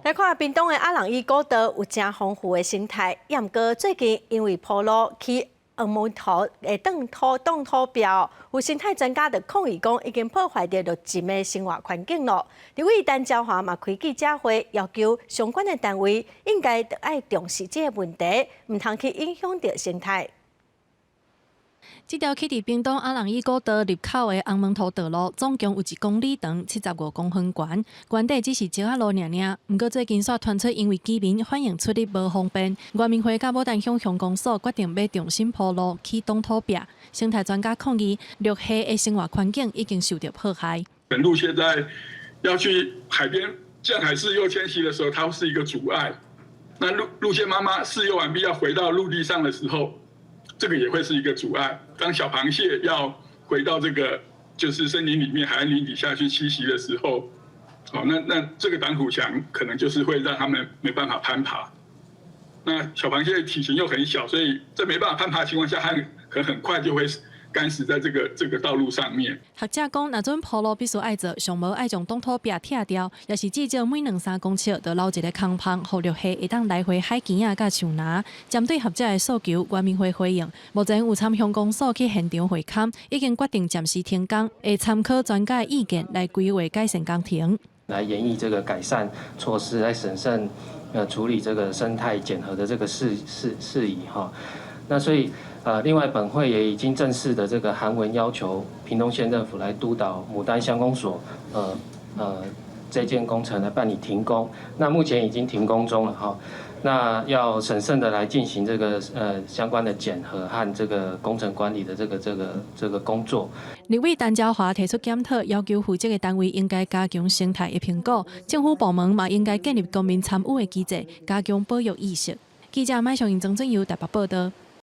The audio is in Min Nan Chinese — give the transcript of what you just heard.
來看屏東的阿朗壹古道有誠豐富的生態，毋過最近因為鋪路起紅毛土的擋土壁，有生態專家就抗議講，已經破壞著綠蟳的生活環境囉。立委陳昭華嘛開記者會，要求相關的單位應該著愛重視這個問題，毋通去影響著生態。這條起佇屏東阿朗壹古道入口的紅毛塗道路，總共有1公里長，75公分懸，懸底只是石仔路爾爾。毋過最近煞傳出因為居民反映出入無方便，原民會佮牡丹鄉鄉公所決定欲重新鋪路起擋土壁。生態專家抗議，綠蟹的生活環境已經受著破壞。陸蟹在要去海邊降海釋幼遷徙的時候，它是一個阻礙。那陸蟹媽媽釋幼完畢要回到陸地上的時候，這個也會是一個阻礙。當小螃蟹要回到這個就是森林裡面、海岸林底下去棲息的時候，哦，那這個擋土牆可能就是會讓他們沒辦法攀爬。那小螃蟹體型又很小，所以在沒辦法攀爬的情況下，它可能很快就會乾死在這個道路上面。學者講，若準鋪路必須愛做，上無愛將擋土壁拆掉，抑是至少每兩三公尺就留一个空縫，予綠蟹會當來回海墘仔佮樹林。針對學者的訴求，原民會回應，目前有參鄉公所去現場會勘，已經決定暫時停工，會參考專家的意見來規劃改善工程。來研議這個改善措施，來審慎處理這個生態檢核的這個事宜哈。那所以，另外本會也已經正式的這個函文要求屏東縣政府來督導牡丹鄉公所，這件工程來辦理停工。那目前已經停工中了哈。那要審慎的來進行這個相關的檢核和這個工程管理的這個工作。立委陳昭華提出檢討，要求負責的單位應該加強生態的評估，政府部門嘛應該建立公民參與的機制，加強保育意識。記者麥尚英、曾俊佑台北報導。